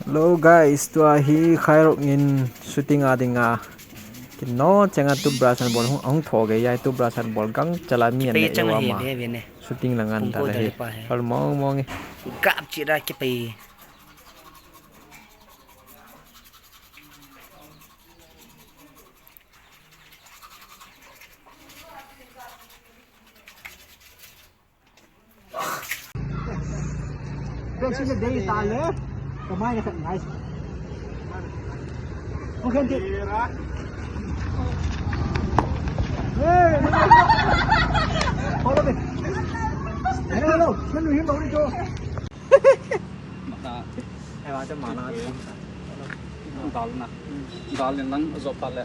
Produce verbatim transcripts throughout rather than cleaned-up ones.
Hello guys, tua hi Khairok in shooting a dinga. Kino chenga toothbrush an bol hung, hung tho ge yai toothbrush an bol gang chala mi an Pei ne chang ewa hi ma. Ve ve ne. Shooting la ngan Kung ta ko la da hi. Le pa he. Hal mong mong e. Gap chi ra ki pei. Bek sina dei ta le. Kamai na khat ngai. Okay, okay. Hey! Follow me. Hello, hello. Hello, hello. Mata. Dal na. Dal ni lang zo pa le.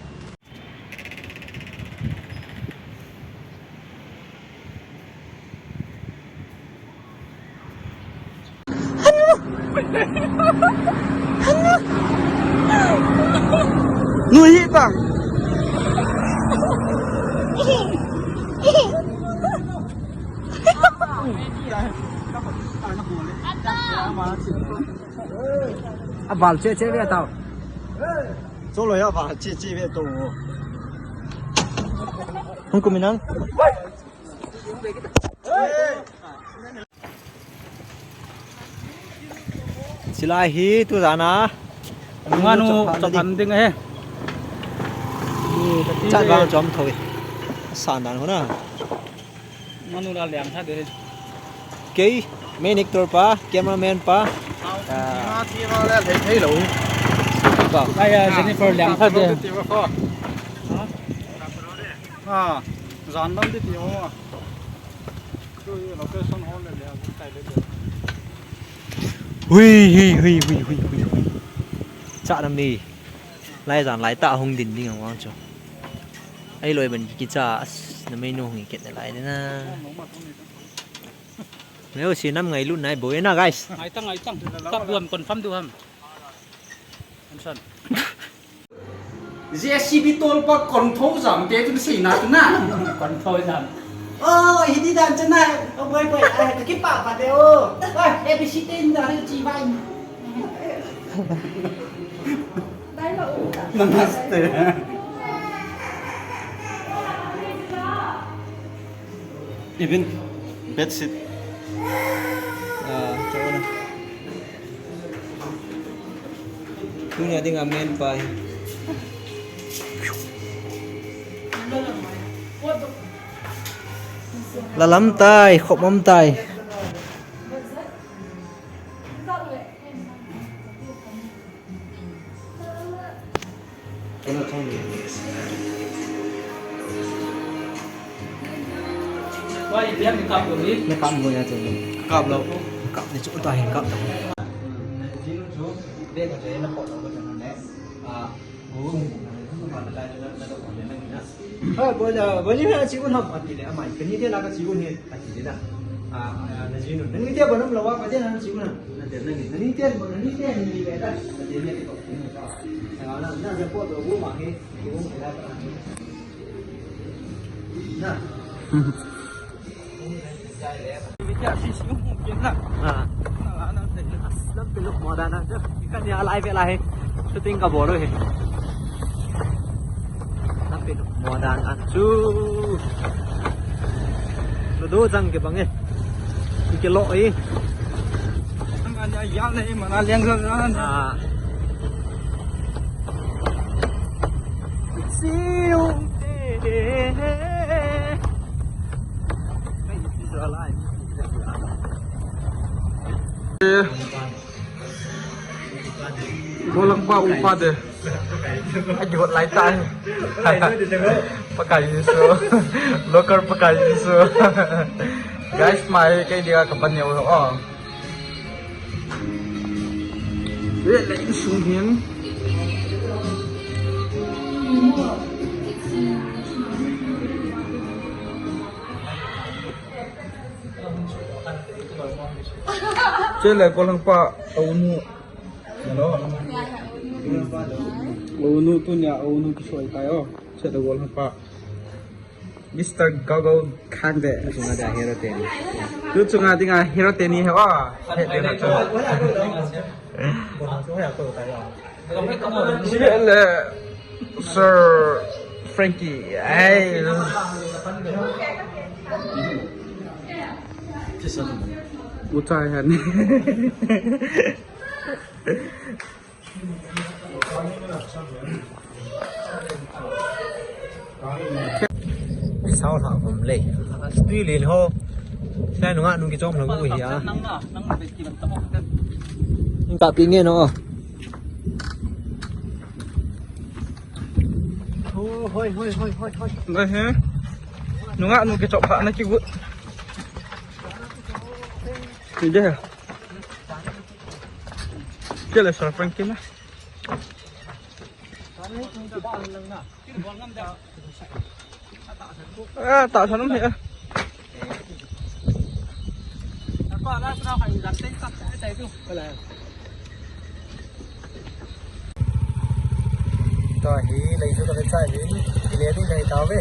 Nuhi bang. Abal che che ve tao. Cholo ya ba chi chi ve to. Hung kuminan. Silai hi tu jana. Nganu chaphan ding he. Chat vang chom thoi. San dan huna. Nganu la liang tha de. Kei, main actor pa, cameraman pa. Ah. Ti ma le thei thei lo. Pa. Ai ya, Jennifer liang tha de. Ha? Ah, jan lam de ti ho. Tu location ho le le, kai le le. Hui, hui, hui. Cha nam ni. Lai jan lai ta hung din ding ang wang chu. Ai loi ban ki cha as na mei nu hung i ket na lai de na. Neo si nam ngai lut nai boi na, guys. Ngai tang, ngai tang. Kap duam confirm du ham. Ansan. J C B tol pa kon tho jam te tu sei na tu na. Kon tho jam. Oh, hindi dan chana. Oh, boy, boy. Ai, ka kipa pa de oh. Ai, A B C te na ri chi bai. Namaste. Even bedsheet. Ah, chona. Tunia dinga main pa hi. Lalam tai, khop mam tai. Why you have to cut for me? Kap lo. Kap ni chu ta hin kap ta. Ha, bola, bola na chi un ham ati le, amai, kani te la ka chi un he, ati le na. Ah, ah, na chi un. Nang ni te ba nam la wa, ka te na chi un. Na te, nang ni, nang ni te, nang ni te, ni le da, ka te ne ko. Sa na, na ja po to bu ma he, ki un ke la ka. Na. Ah. Lam peluk mo dan na. Kan ya live la he. Shooting ka bol u he. Lam peluk mo dan a chu. Lo do jang ke bang e. Ke lo e. Ang anya yang na e mana liang na. Ah. Golhang pa upa de. Ajo lai tai. Pakai Jesu. Local Pakai Jesu. Guys, mai kei dia kapan ya oh. Ve le insung hin. Chele golhang pa unu. Hello. Unu tunia unu kisoi kai o. Chele golhang pa. Mister Gogo Khangde. Tu chunga dinga hero teni. Tu chunga dinga hero teni he wa. He de ha chu. Sir Frankie. Ai. Utai han. Sao thah khom le. Tui lin ho. Sai nunga nu kichom lang u hi a. Ka pi nge no. Hoi, hoi, hoi, hoi, hoi. Ngai he. Nunga nu kichom thah na kigut. Ni de. Kele sar pang kina. Ah, tak sanam he. Tua hi lei chu ka ve chai hin, kile ding ka hi tau ve.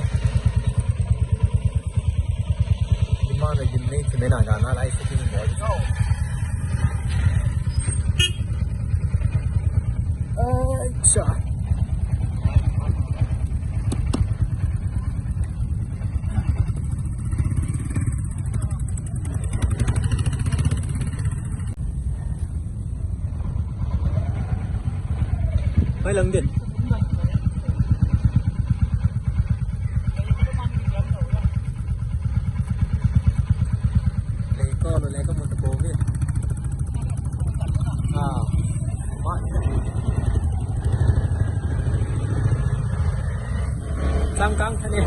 Ima na gin nei chu mena ga na lai chu kin bol. Acha. Hoi lang din. Lei ko lo le ko mo to ko ve. Ah. Ma. Sam kang thane.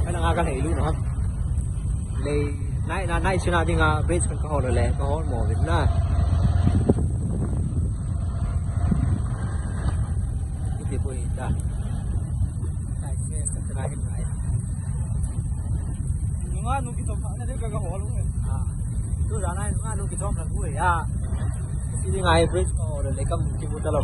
Kana nga ka lei lu na. Lei nai na nai sina dinga bridge kan ka hol le ka hol mo vin na. Iti po ita. Nai se sa nai nai. Nunga nu kichom thah na de ka ka hol. Ah. Tu jana nunga nu kichom thah ku ya. Iti dinga bridge ka hol le kam kimu ta lo.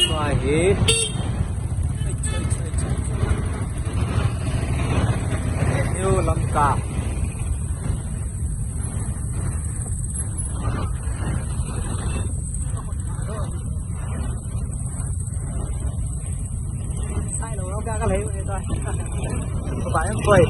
Tua hi New Lamka. Sai lo lo ka ka lei u ni ta. Ka ba yang koi.